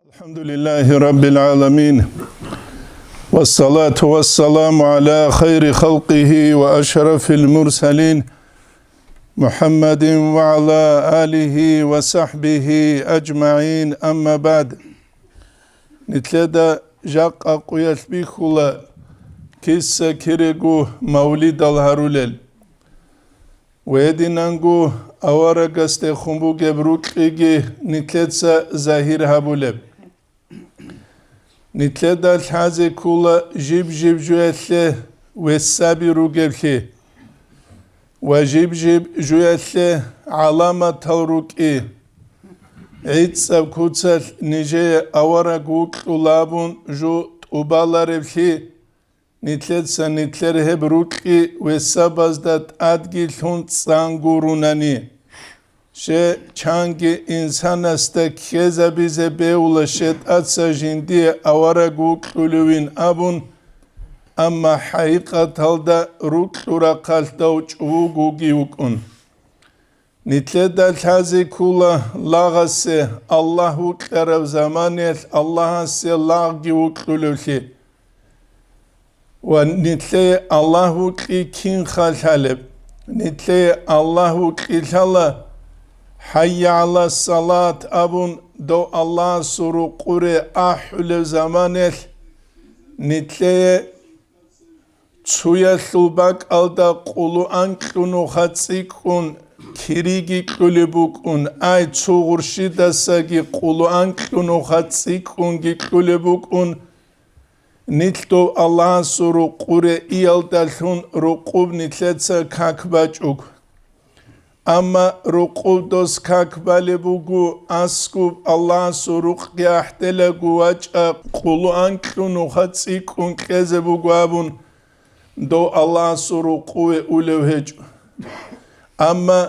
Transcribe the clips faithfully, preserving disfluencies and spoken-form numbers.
الحمد لله رب العالمين. والصلاة والسلام على خير خلقه وأشرف المرسلين محمد وعلى آله وصحبه أجمعين. أما بعد. Нилъеда жакъа къуялъ бихьула киса-кирего мавлидал гьарулел. Гьединанго аварагасдехун бугеб рукьиги нилъеца загьир гьабулеб. Нилъеда лъазе ккола жиб-жиб жуялъе весаби ругеблъи ва жиб-жиб жуялъе гӀаламатал рукӀи. ГӀицӀаб куцалъ нижее авараг вукьулабун жо тӀубалареблъи, нилъеца нилъер гьеб рукьи весабазда тӀадги лъун цӀан гурунани. Ще чанги инсанасда ккезабизе бевла шетӀаца жиндие авараг вукьулевин абун, амма хӀакъикъаталда рукьурахъалъ дов чӀугуги вукӀун. Нилъеда лъазе ккола лагъасе Аллагь вукьараб заманиялъ Аллагьасе лагъги вукьулевлъи. Ва нилъее Аллагь вукьи кинха лъалеб? Нилъее Аллагь вукьи лъала, «ХӀайя гӀала салат» абун, дов Аллагьасул рукъуре ахӀулев заманиялъ, нилъее цуялъул бакӀалда къулу анкьунуха цӀикӀкӀун кириги кьулеб букӀун, ай, цо гъурщидасаги къулу анкьунуха цӀикӀкӀунги кьулеб букӀун, нилъ дов Аллагьасул рукъуре иялдалъун рукъуб нилъеца как бачӀуг. Амма рукъуб дос как балеб буго, аскуб Аллагьасул рукъги ахӀделаго вачӀа, къулу анкьунуха цӀикӀкӀун кьезе буго абун, дов Аллагьасул рукъуве улев гьечӀо. Амма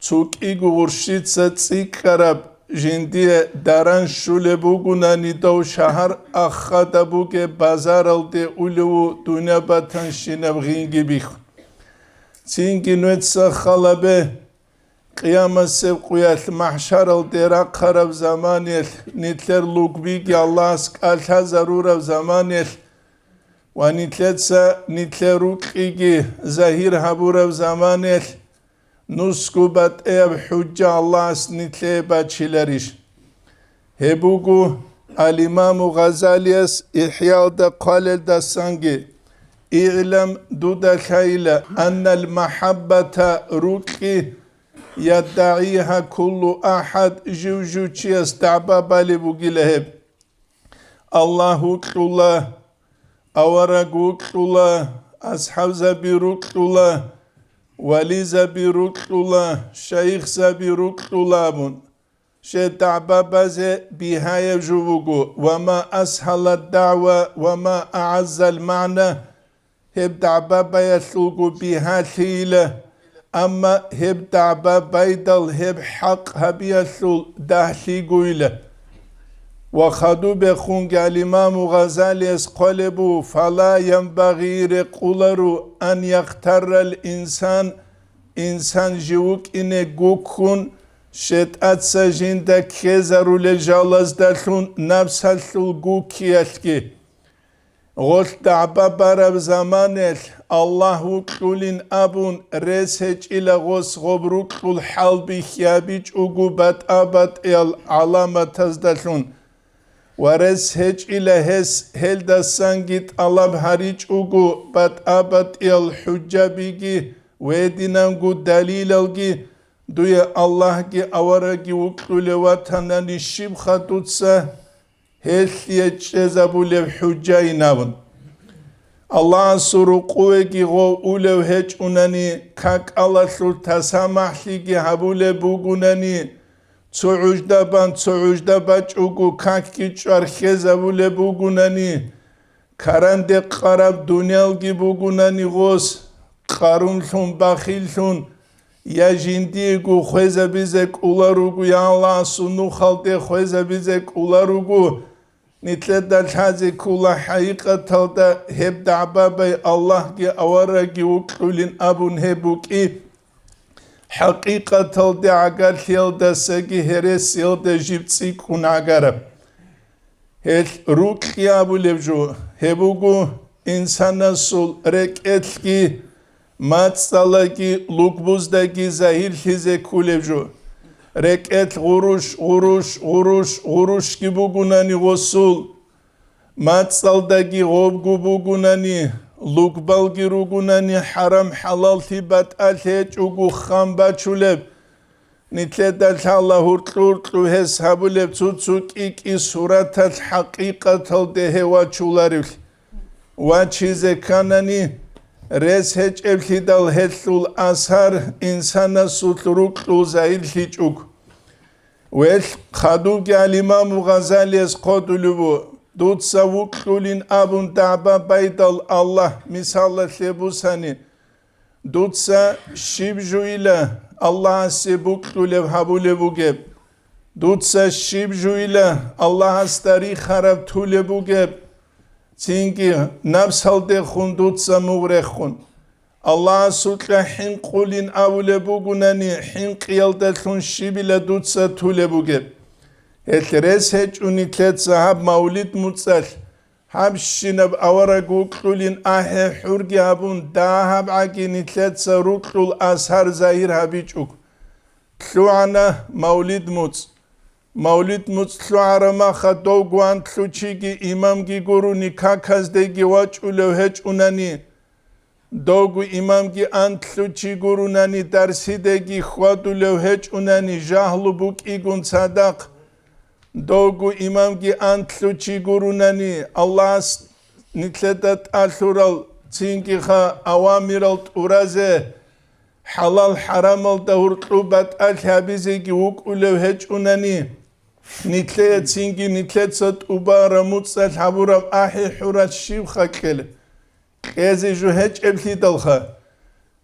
цо кӀиго гъурщица цӀикӀкӀараб жиндие даран щулеб бугунани, дов шагьар ахада бугеб базаралде улев ву, дунъя батанщинаб гъинги бихьун. Цинги нуеца халабе, къиямасеб къуялъ махӀшаралде рахъараб заманиялъ нилъер лугбиги Аллагьас кӀалъазарураб заманиялъ ва нилъеца нилъер рукьиги загьир гьабураб заманиялъ, нусго батӀияб хӀужа Аллагьас нилъее бачиларищ? Гьеб буго ал-Имаму Гъазалияс ИхӀялда хъвалелдасанги: «ИгӀлам, дуда лъайила, аннал махӀаббата, рукьи, яддагӀигьа куллу ахӀад, жив-жив чияс дагӀба балеб бугила гьеб. Аллагь вукьула, авараг вукьула, асхӀабзаби рукьула, вализаби рукьула, шайихзаби рукьула», – абун. Щай дагӀба базе бигьаяб жо буго: «Ва ма асгьала дагӀва ва ма агӀаззал магӀна», гьеб дагӀба баялъулго бигьалъийила, амма гьеб дагӀба байдал гьеб хӀакъ гьабиялъул дагьлъигойила. Ва хадубехунги ал-Имаму Гъазалияс хъвалеб буго: «Фала янбагъи, рекъоларо, ан яхтаррал инсан, инсан жив вукӀине гуккун, шетӀаца жинда ккезарулел жалаздалъун напсалъул гуккиялъги». Гъолъ дагӀба бараб заманаялъ Аллагь вукьулин абун рес гьечӀила гъос гъоб рукьул хӀалбихьи гьабичӀого батӀа-батӀиял гӀаламатаздалъун. Ва рес гьечӀила гьес гьелдасанги тӀалаб гьаричӀого батӀа-батӀиял хӀужабиги ва гьединанго далилалги, дуе Аллагьги аварагги вукьулев ватанани щибха дуца гьелъие чӀезабулеб хӀужайин абун. Аллагьасул рукъувеги гъов улев гьечӀунани, какалалъул тасамахӀлъиги гьабулеб бугунани, цо гӀужда бан цо гӀужда бачӀого какги чӀвархьезабулеб бугунани, каранде къараб дуниялги бугунани гъос, къарунлъун, бахиллъун, я жиндиего хвезабизе кӀоларуго, я Аллагьасул нухалде хвезабизе кӀоларуго, нилъеда лъазе ккола хӀакъикъаталда гьеб дагӀбабай Аллагьги аварагги вукьулин абун гьеб букӀи, хӀакъикъаталде гӀагарлъиялдасаги гьересиялда жиб цӀикӀкӀун гӀагараб. Гьелъ рукьи абулеб жо, гьеб буго инсанасул рекӀелъги, мацӀалдаги, лугбуздаги загьирлъизе кколеб жо. РекӀелъ гъурущ, гъурущ, гъурущ, гъурущги бугунани гъосул, мацӀалдаги гъобгу бугунани, лугбалги ругунани, хӀарам-хӀалаллъи батӀалъи гьечӀого хъан бачулеб. Нилъеда лъала гьуркьу-гьуркьу гьес гьабулеб цо-цо кӀи-кӀи сураталъ хӀакъикъаталде гьев вачуларевлъи. Вачизе кканани, рес гьечӀеблъидал гьелъул асар инсанасулъ рукьул загьирлъичӀого. Велъ хадубги ал-Имаму Гъазалияс хъодулев ву, дуца вукьулин абун дагӀба байдал Аллагь мисалалъе бусани, дуца щиб жуила Аллагьасе букьулеб гьабулеб бугеб? Дуца щиб жуила Аллагьасда рихараб тулеб бугеб? Цинги напсалдехун дуца мугъ рехун. Аллагьасукьа хӀинкъулин абулеб бугунани, хӀинкъиялдалъун щибила дуца тулеб бугеб? Гьелъ рес гьечӀо нилъеца гьаб мавлид муцӀалъ, гьабщинаб авараг вукьулин ахӀи хӀурги гьабун, дагьабгӀаги нилъеца рукьул асар загьир гьабичӀого. ЛъугӀана мавлид муцӀ. Мавлид муцӀ лъугӀараб маха довго анлъучиги имамги гурони каказдеги вачӀулев гьечӀунани, довго имамги анлъучи гуронани дарсидеги хьвадулев гьечӀунани жагьлу букӀигун цадахъ, довго имамги анлъучи гуронани Аллагьас нилъеда тӀалъурал цинги ха авамирал тӀуразе, хӀалал-хӀарамалда гьуркьу батӀалъи гьабизеги вукӀулев гьечӀунани, нилъее цинги нилъеца тӀубараб муцӀалъ гьабураб ахӀи хӀуралъ щиб ха кьела? Кьезе жо гьечӀеблъидалха.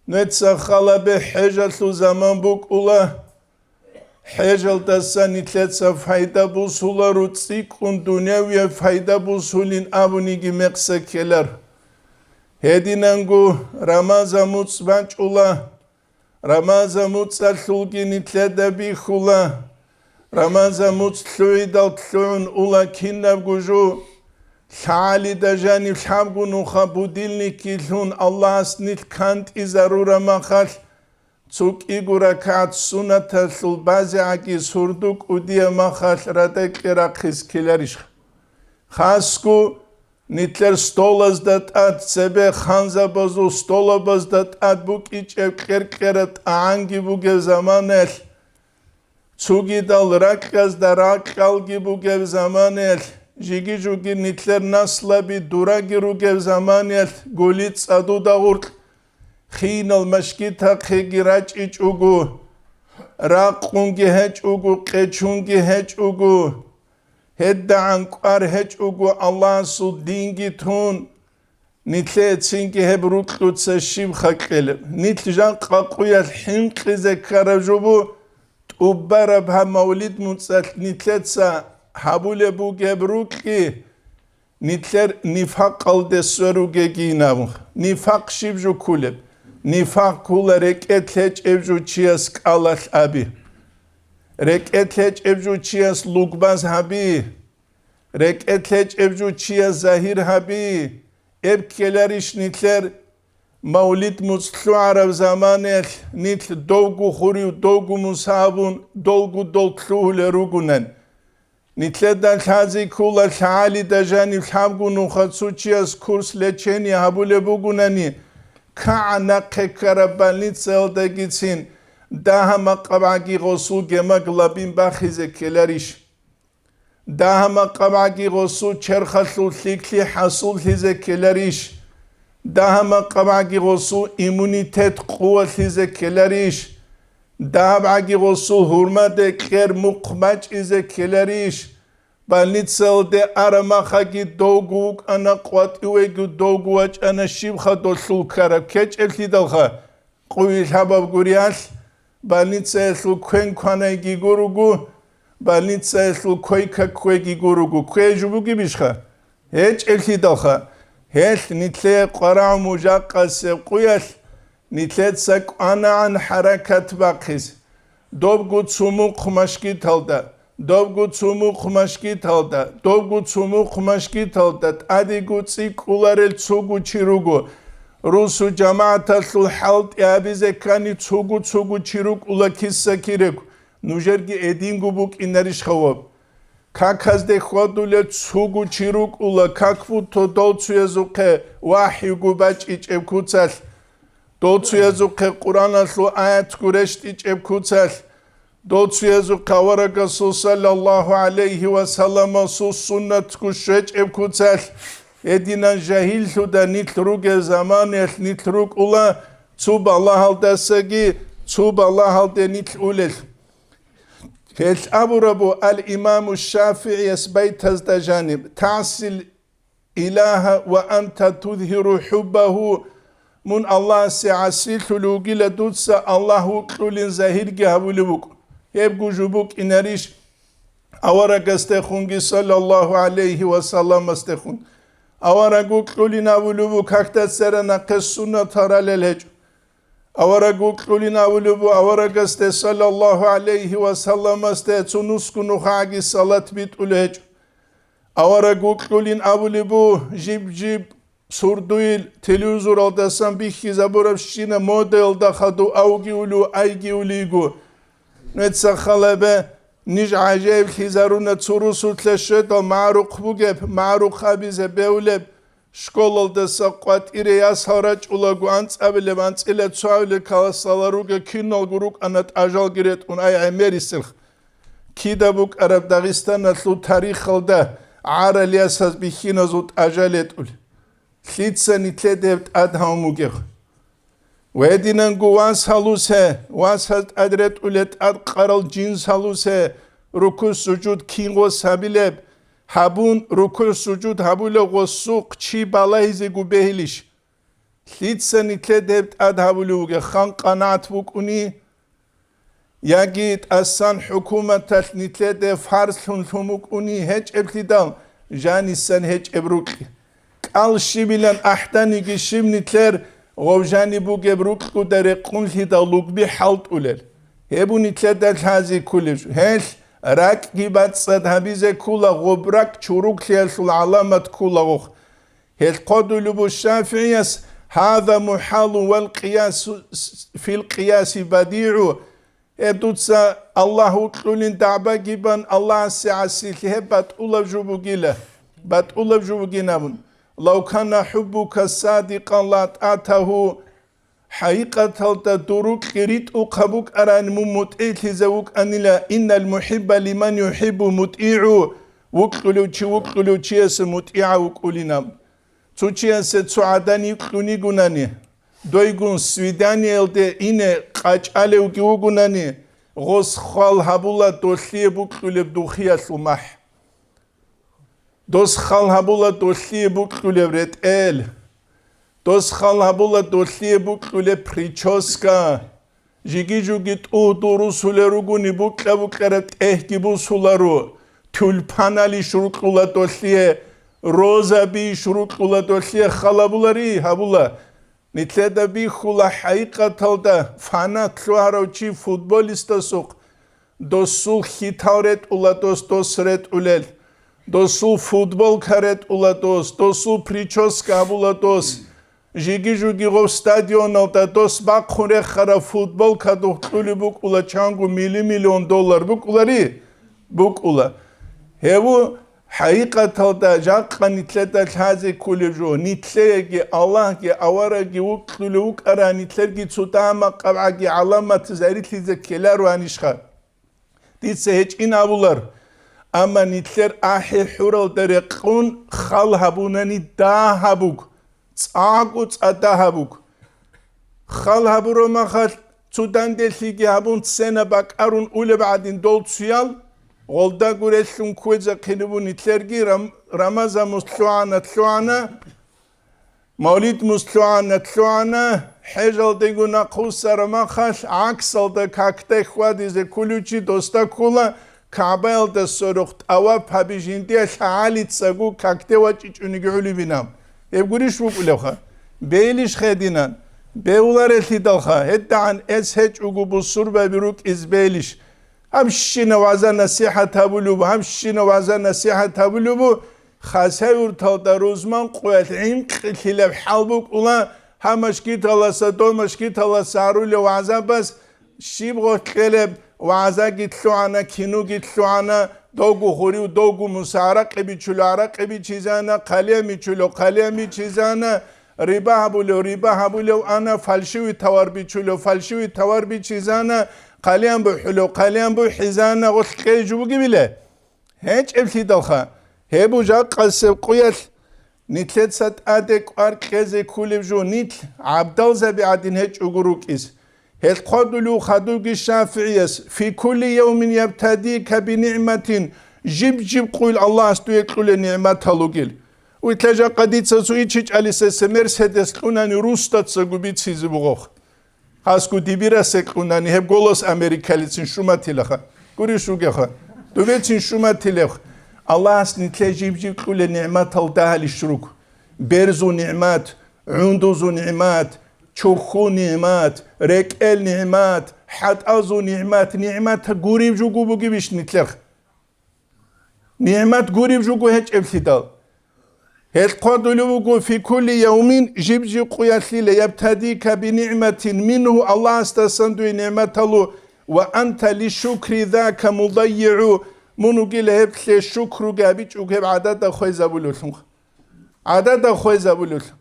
Нуца халабе хӀежалъул заман букӀула. ХӀежалдаса нилъеца пайда бусуларо, цӀикӀкӀун дунявияб пайда бусулин абуниги мекъса ккелар. Гьединанго Рамазан муцӀ бачӀула. Рамазан муцӀалъулги нилъеда бихьула. Рамазан муцӀ лъугӀидал лъугӀун ула кинабго жо. ЛъагӀалида жанив лъабго нуха будильникги лъун Аллагьас нилъ кантӀизарураб махалъ, цо кӀиго ракагӀат суннаталъул базегӀаги сурду кӀудияб махалъ радакье рахъиз ккеларищха? Хасго нилъер столазда тӀад, цебе ханзабазул столабазда тӀад букӀичӀеб кьер-кьера тӀагӀанги бугеб заманаялъ, цогидал ракьазда ракьалги бугеб заманаялъ, жиги-жуги нилъер наслаби дураги ругеб заманаялъ гули цӀадуда гъуркь, хинал машгитахъеги рачӀичӀого, ракъунги гьечӀого, къечунги гьечӀого, гьедагӀан кӀвар гьечӀого Аллагьасул динги тун, нилъее цинги гьеб рукьуца щиб ха кьелеб? Нилъ жан къакъуялъ хӀинкъизе ккараб жо бу, тӀубараб гьаб мавлид муцӀалъ нилъеца гьабулеб бугеб рукьи, нилъер нифакъалде сверугегийин абун. Нифакъ щиб жо ккулеб? Нифакъ ккула рекӀелъ гьечӀеб жо чияс кӀалалъ аби. РекӀелъ гьечӀеб жо чияс лугбаз гьаби. РекӀелъ гьечӀеб жо чияс загьир гьаби. Эб ккеларищ нилъер мавлид муцӀ лъугӀараб заманаялъ нилъ довго хурив, довго муса абун, долго дол лъугьулел ругунан? Нилъеда лъази ккула лъагӀалида жанив лъабго нуха цо чияс курс лечения гьабулеб бугунани, кагӀан нахъе ккараб больницаялдагицин дагьа-макъабгӀаги гъосул гемоглобин бахизе ккеларищ? Дагьа-макъабгӀаги гъосул черхалъул лъикӀлъи хӀасуллъизе ккеларищ? Дагьа-макъабгӀаги гъосул иммунитет къувалъизе ккеларищ? ДагьабгӀаги гъосул гьурмаде кьер мухъ бачӀизе ккеларищ? Больницаялде араб махаги довго вукӀана, къватӀивеги довго вачӀана, щибха долъул ккараб? КкечӀеблъидалха, къуй лъабаб гуриялъ больницаялъул квен кванайги гуруго, больницаялъул койка кквеги гуруго. Ккве жо бугебищха? ГьечӀеблъидалха, гьелъ нилъее къварагӀуму жакъасеб къуялъ нилъеца кӀванагӀан хӀаракат бахъизе. Добго цо мухъ машгиталда, Добго цумухъ машгиталда, добго цумухъ машгиталда тӀадего цӀикӀкӀуларел цого чи руго. Русу жамагӀаталъул хӀалтӀи гьабизе ккани цого-цого чи рукӀула киса-кирего. Нужерги эдинго букӀинарищ хаваб? Каказде хьвадулел цого чи рукӀула, как будто долцуязухъе вахӀюго бачӀичӀеб куцалъ, долцуязухъе Къуръаналъул аятго рещтӀичӀеб куцалъ, долцуязухъе аварагасул саллаллагьу гӀалайгьи ва салламасул суннатго щвечӀеб куцалъ, гьединан жагьиллъуда нилъ ругел заманаялъ нилъ рукӀула цо балагьалдасаги цо балагьалде нилъ улел. Гьелъ абурабу ал-Имаму ШафигӀияс байтазда жаниб: «ТагӀсил Илагьа ва анта тузгьиру хӀуббагьу», мун Аллагьасе гӀасилъулев вугила дуца Аллагь вукьулин загьирги гьавулев вукӀун. Гьеб гужу букӀинарищ аварагасдехунги саллаллагьу гӀалайгьи ва салламасдехун? Авараг вукьулин абулев вуго, какда цере нахъе суннат гьаралел гьечӀо. Авараг вукьулин абулеб бу аварагасде саллаллагьу гӀалайгьи ва салламасде цо нусго нухагӀаги салат битӀулеб гьечӀо. Авараг вукьулин абулеб бу жиб-жиб сурдуил телевизоралдасан бихьизабурабщина модаялда хадув авги улев, айги улейго. Нуца халабе, ниж гӀажаиблъизаруна цо русулъа щведал магӀрухъ бугеб, магӀрухъ абизе бевлеб, школалдаса къватӀире ясал рачӀулаго анцӀабилеб, анцӀила цоабилеб классалда ругел киналго рукӀана тӀажалги ретӀун, ай гӀемерисел. Кида букӀараб Дагъистаналъул тарихалда гӀарал ясаз бихьиназул тӀажал ретӀул. Лъица нилъеда гьеб тӀад гьавун бугеб? Гьединанго вас гьалусе, васаз тӀад ретӀулеб тӀад къарал жинс гьалусе, рукугӀ-сужуд кин гъос гьабилеб, гьабун, рукугӀ-сужуд гьабулев гъосухъ чи балагьизего бегьилищ? Лъица нилъеда гьеб тӀад гьабулев вугеб? Хан къанагӀат букӀуни, яги тӀасан хӀукуматалъ нилъеде фарзлъун лъун букӀуни гьечӀеблъидал, жанисан гьечӀеб рукьи. КӀал щибилан ахӀданиги щиб нилъер гъов жаниб бугеб рукьуда рекъунлъидал лугби хӀалтӀулел. Гьеб бу нилъеда лъази ккулеб жо. Гьелъ ракӀги бацӀцӀад гьабизе ккула, гъоб ракӀ чуруклъиялъул гӀаламат ккула гъохъ. Гьелъ хъодулеб бу ШафигӀияс: «Гьаза мухӀалун вал къиясу фил къияси бадигӀу». Гьеб дуца Аллагь вукьулин дагӀбаги бан, Аллагьасе гӀасилъи, гьеб батӀулаб жо бугила, батӀулаб жо бугин абун. «Лав кана хӀуббука садикъан ла тӀатагьу», хӀакъикъаталда дур рукьи ритӀухъаб букӀарани мун мутӀигӀлъизе вукӀанила, «иннал мухӀибба лиман юхӀиббу мутӀигӀу», вукьулев чи вукьулев чиясе мутӀигӀав вукӀулин абун. Цо чиясе цо гӀадан йикьун йигунани, дойгун свиданиялде ине къачӀалевги вугунани, гъос хал гьабула долъие букьулеб духиялъул махӀ. Дос хал гьабула долъие букьулеб ретӀел. Дос хал гьабула долъие букьулеб прическа. Жиги-жуги тӀугь дурусулел ругони букьа-букьараб тӀехьги бусуларо, тюльпанали шуркьула долъие, розаби шуркьула долъие хал гьабулари? Гьабула. Нилъеда бихьула хӀакъикъаталда фанат лъугьарав чи футболистасухъ, досул хьитал ретӀула дос, дос ретӀулел, досул футболка ретӀула дос, досул прическа гьабула дос. Жиги-жуги гъов стадионалда дос бахъун рехараб футболка духъ кьулеб букӀула, чанго мили-миллион доллар букӀулари? БукӀула. Гьев хӀакъикъаталда жакъа нилъеда лъазе кколеб жо, нилъееги Аллагьги аварагги вукьулев вукӀаран, нилъерги цо дагьа-макъабгӀаги гӀаламат зарилъизе ккелароанищха? Дица гьечӀин абулар, амма нилъер ахӀи-хӀуралда рекъун хал гьабунани дагь гьабуг, цӀакъго цӀа дагь гьабуг. Хал гьабуро махалъ, цо данделъиги гьабун, цена бакӀарун улеб гӀадин долцуял, гъолда гурелъун кквезехъинабун нилъерги рам-, Рамазан муслъугӀана лъугӀана, Мавлид муслъугӀана лъугӀана, хӀежалдего нахъвуссара махалъ, гӀаксалда какде хьвадизе кколев чи досда ккола, КагӀбаялда сорухъ тӀаваф гьаби жиндиялъ гӀалицаго какде вачӀичӀониги гӀолебинаб. Гьеб гурищ букӀулевха? Бейлищ гьединан? Бевларелъидалха, гьедагӀан эс гьечӀого бусурбаби рукӀиз бейлищ? Гьабщина вагӀза-насихӀат гьабулеб, гьабщина вагӀза-насихӀат гьабулеб, Хасавюрталда рузман къоялъ гӀинкълъилаб хӀал букӀула, гьаб машгиталаса, дов машгиталаса гьарулев вагӀзабаз щиб гъоркь кьелеб, вагӀзаги лъугӀана, киноги лъугӀана, довго гъурив, довго муса гӀаракъи бичулев, гӀаракъи бичизана, хъалиян бичулев, хъалиян бичизана, риба гьабулев, риба гьабулев ана, фальшивый товар бичулев, фальшивый товар бичизана, хъалиян бухӀулев, хъалиян бухӀизана, гъоркь кьезе жо бугебила? ГьечӀеблъидалха, гьеб жакъасеб къоялъ нилъеца тӀаде кӀвар кьезе кколеб жо, нилъ гӀабдалзаби гӀадин гьечӀого рукӀиз. Гьелъ хъвадулев хадубги ШафигӀияс: «Фи кулли явмин ябтадика би нигӀматин», жиб-жиб къоялъ Аллагьас дуе кьулел нигӀматал ругел. Витла жакъа дица цо ичичӀалиса Мерседес кьунани русдацаго бицизе бугоха. Хасго дибирасе кьунани гьеб «Голос Америкалицин» щуматилаха. Гурищ вугеха. Дубецин щуматилев. Аллагьас нилъе жиб-жиб кьулел нигӀматал дагьалищ руго. Берзул нигӀмат, гӀундузул нигӀмат, чухьул нигӀмат, рекӀел нигӀмат, хӀатӀазул нигӀмат, нигӀмат гуреб жуго бугебищ нилъер? НигӀмат гуреб жуго гьечӀеблъидал. Гьелъ хъвадулев вуго: «Фи кулли явмин», жиб-жиб къоялъила, «ябтадика би нигӀматин мингьу», Аллагьасдасан дуе нигӀматалу, «ва анта ли шукри зака мудаййигӀу», мун вугила гьеблъе шукруги гьабичӀого гьеб гӀадада хвезабулевлъун. ГӀадада хвезабулевлъун.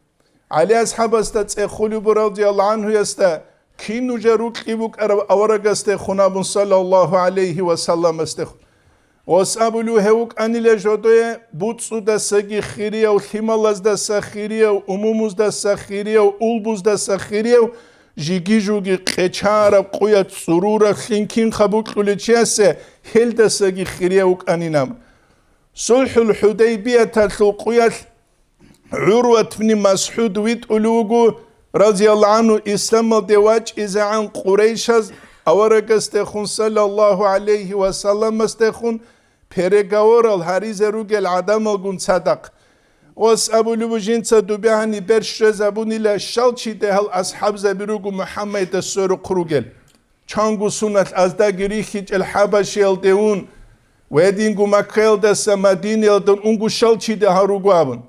ГӀали асхӀабасда цӀехулеб буго радияллагьу гӀанхуясда, кин нужер рукьи букӀараб аварагасдехун абун, саллаллагьу гӀалайгьи ва салламасдехун. Гъос абулев гьев вукӀанила жодое буцӀцӀудасаги хирияв, лъималаздаса хирияв, умумуздаса хирияв, улбуздаса хирияв, жиги-жуги къечараб къоялъ цӀурурав лъин кинха букьулев чиясе гьелдасаги хирияв вукӀанин абун. СулхӀул ХӀудайбияталъул къоялъ ГӀурват ибн МасгӀуд витӀулев вуго, разияллагьу гӀанху, исламалде вачӀизегӀан къурайшаз аварагасдехун, саллаллагьу гӀалайгьи ва салламасдехун, переговорал гьаризе ругел гӀадамалгун цадахъ. Гъос абулеб бу жинца дубегьани бер щвезабунила, щал чи дагьал асхӀабзаби руго МухӀаммадида сверухъ ругел. Чанго суналъ аздаги рихьичӀел ХӀабашиялде ун, ва гьединго Маккаялдаса Мадинаялда унго щал чи дагьал руго абун.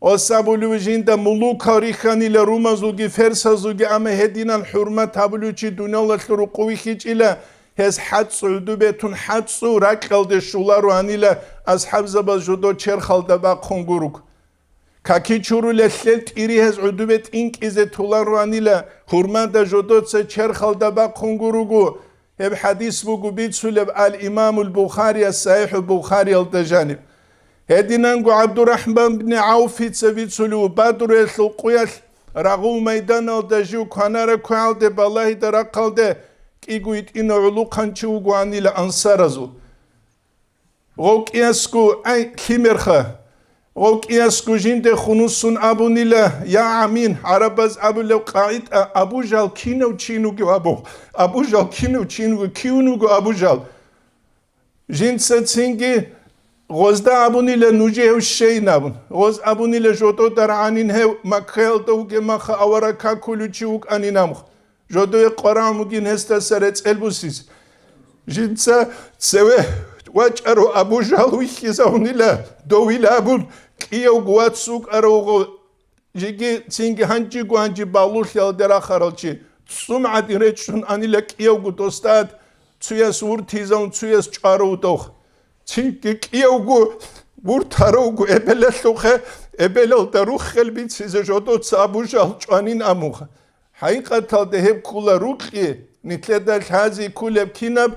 Гъос абулев жинда мулукал рихьанила, румазулги ферсазулги, амма гьединан хӀурмат гьабулев чи дуниялалъул рукъу вихьичӀила, гьес хӀацӀцӀу гӀуду бетун хӀацӀцӀу ракьалде щоларо гьанила, асхӀабзабаз жодо черхалда бахъун гуруг. Каки чурулел лъел тӀири гьез гӀудубе тӀинкӀизе туларо гьанила, гьурмада жодоца черхалда бахъун гуруго. Гьеб хӀадис буго бицулеб ал-Имамул Бухарияс СахӀихӀул Бухариялда жаниб. Гьединанго ГӀабдурахӀман бни ГӀавфица бицулев Бадруялъул къуялъ рагъул майданалда жив кванараб квегӀалде балагьида рахъалде кӀиго итӀинав гӀулухъанчи вуго гьанила ансаразул. Гъов кӀиясго, ай, лъимерха! Гъов кӀиясго жинде хунусун абунила, я гӀамин, гӀарабаз абулеб къагӀида, Абу Жал кинав чин вугев абу, Абу Жал кинав чин вугев, кивун вуго Абу Жал? Жинца цинги гъозда абунила, нужее гьев щейин абун. Гъоз абунила, жодода рагӀанин гьев, Маккаялда вугеб маха авараг какулев чи вукӀанин абун. Жодое къварагӀун бугин гьесдаса рецӀел бусиз. Жинца цеве вачӀаро Абу Жал вихьизавунила, довила абун, кӀиявго вац вукӀаравго, жеги цинги гьанжего гьанжи балулъиялде рахарал чи, цӀум гӀадин речӀчӀун анила кӀиявго досдад, цуяс вуртизавун, цуяс чӀваравдох. Цинги кӀиявго вуртаравго эбелалъухъе, эбелалда руххел бицизе жодоца Абу Жал чӀванин амуха. ХӀакъикъаталда гьеб ккула рукьи, нилъеда лъази ккулеб кинаб,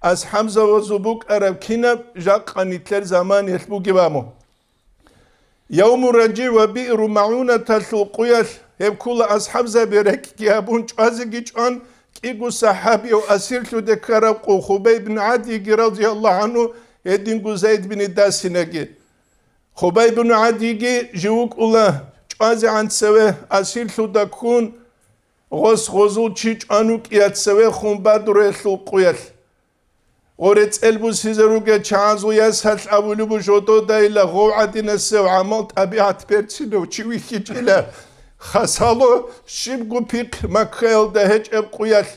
асхӀабзабазул букӀараб кинаб, жакъа нилъер заманиялъ бугеб абу. Явму РажигӀ ва Биру МагӀунаталъул къуялъ гьеб ккула асхӀабзаби рекӀкӀги гьабун чӀвазеги чӀван, кӀиго сахӀабияв асирлъуде ккараб къо Хубайб бин ГӀадиги, разияллагьу гӀанху, гьединго Зайд бин Дасинаги. Хубайб бин ГӀадиги жив вукӀула чӀвазегӀан цеве асирлъуда ккун, гъос гъозул чи чӀван вукӀият цевехун Бадруялъул къуялъ. Гъо рецӀел бусизе ругел чагӀазул ясалъ абулеб бу жододайила гъов гӀадинасев гӀамал-тӀабигӀат берцинав чи вихьичӀила, хасало щибго пихъ Маккаялда гьечӀеб къуялъ.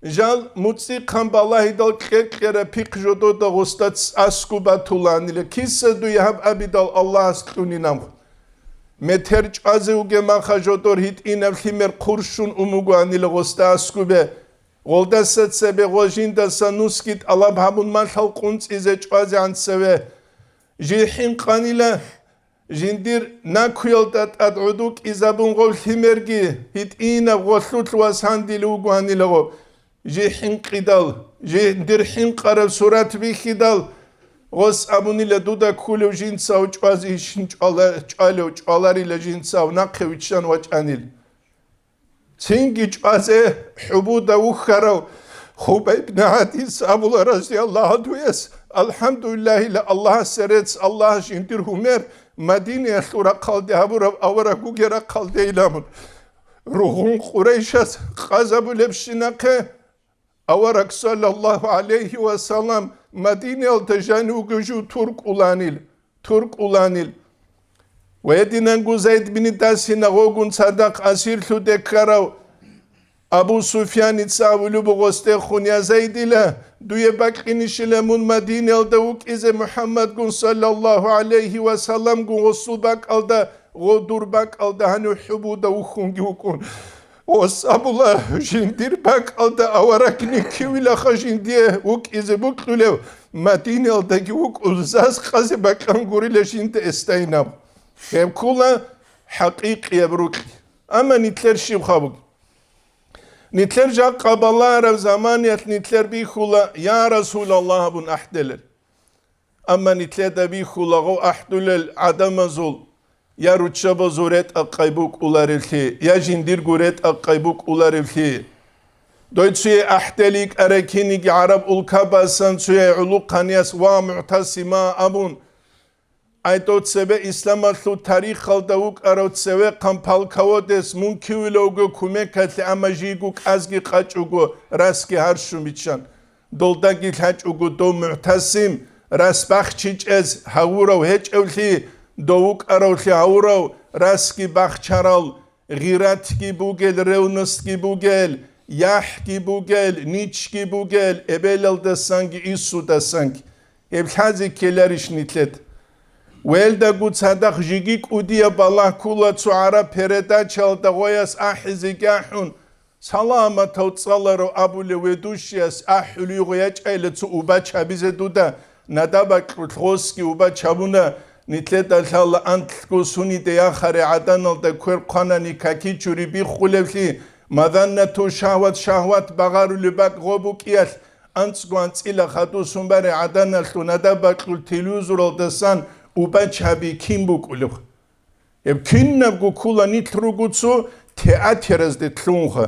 Жал муцӀихъан балагьидал кьекьера пихъ жодода гъосда цӀасгу батуланила, киса дуе гьаб абидал Аллагьас кьунинаб. Метер чӀвазе вугеб маха жодор гьитӀинаб лъимер хъурщун умугоанила гъосда аскубе. Гъолдаса цебе гъо жиндаса нусги тӀалаб гьабун малъал къунцӀизе чӀвазегӀан цеве. Жий хӀинкъанила, жиндир накуялда тӀад гӀуду кӀизабун гъов лъимерги, гьитӀинаб гъолъулъ вас гьандил вугоанила гъо. Жий хӀинкъидал, жиндир хӀинкъараб сурат бихьидал, гъос абунила дуда ккулев жинцав чӀвазе ишин чӀвала-, чӀвалев чӀваларила жинцав нахъе виччан вачӀанил. Цинги чӀвазе хӀубуда вухьарав Хубайб ибн ГӀадис абула, разияллагьу гӀангьуяс, «АлхӀамдулиллагьила, Аллагьасе рецц, Аллагь жиндир гьумер Мадинаялъул рахъалде гьабураб авараг вугел рахъалде иламун». Ругъун Къурайшас къазабулебщинахъе, авараг, саллаллагьу гӀалайгьи ва саллам, Мадинаялда жанив вугев жив туркӀуланил, туркӀуланил. Ва гьединанго Зайд бин Дасина гъогун цадахъ асирлъуде ккарав Абу Суфьяница абулеб буго гъосдехун: «Я Зайдила, дуе бакӀинищила мун Мадинаялда вукӀизе МухӀаммадгун, саллаллагьу гӀалайгьи ва салламгун, гъосул бакӀалда, гъо дур бакӀалда гьанив хӀубуда вухьунги вукӀун». Гъос абула, жиндир бакӀалда аварагни кивилаха жиндие вукӀизе букьулев, Мадинаялдаги вукӀун, заз къазе бакьан гурила жинда эстайнаб. Гьеб ккула хӀакъикъияб рукь. Амма нилъер щиб хабуг? Нилъер жакъа балагьараб заманиялъ нилъер бихьула: «Я Расулаллагь», – абун ахӀделел. Амма нилъеда бихьулаго ахӀдулел гӀадамазул я руччабазул ретӀа-къай букӀуларевлъи, я жиндирго ретӀа-къай букӀуларевлъи. Дой цуе ахӀдел йикӀарай киниги гӀараб улкабасан цуе гӀулухъанияс: «Ва, МугӀтасима», – абун, ай дов цебе исламалъул тарихалда вукӀарав цевехъан полководец, мун кивилавго кумекалъе, амма жийго кӀазги къачӀого, расги гьарщун биччан. Долдаги лъачӀого дов МугӀтасим, рас бахчичӀез гьавурав гьечӀевлъи, дов вукӀаравлъи гьавурав, расги бахчарал, гъиратги бугел, ревностьги бугел, яхӀги бугел, ничги бугел, эбелалдасанги инсудасанги. Гьеб лъазе ккеларищ нилъед? Велдаго цадахъ жиги кӀудияб балагь ккула цо гӀараб передачаялда гъояс ахӀизеги ахӀун, саламатав цӀаларав абулев ведущияс ахӀулев гъо ячӀайила цо убач гьабизе дуда, надабакьулъ гъосги убач гьабуна, нилъеда лъала антлъго суниде яхаре гӀаданалда квер хъванани какичури биххулевлъи, мазаннату шагьват, шагьват багъарулеб бакӀ гъо букӀиялъ, анцӀго анцӀила хадусун баре гӀаданалъул надабакьул телевизоралдасан убач гьаби кин букӀулеб? Гьеб кинабго ккула нилъ руго цо театеразде лъунха.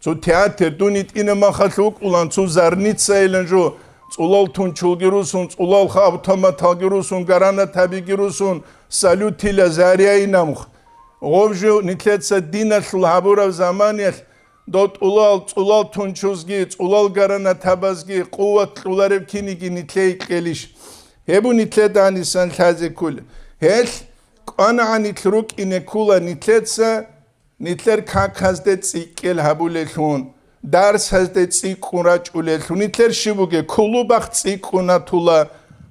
Цо театр дун итӀина махалъ вукӀулан, цо зарницайилан жо, цӀулал тунчулги русун, цӀулал автоматалги русун, гранатабиги русун, салютила заряинамх. Гъов жо нилъеца диналъул гьабураб заманиялъ дов тӀулал, цӀулал тунчузги, цӀулал гранатабазги къуват кьулареб киниги нилъее кьелищ? Гьеб нилъеда гьанисан лъазе ккола. Гьелъ кӀванагӀан нилъ рукӀине ккола нилъеца, нилъер каказде цӀикӀкӀел гьабулелъун, дарсазде цӀикӀкӀун рачӀулелъун, нилъер щиб бугеб, клубах цӀикӀкӀун атула,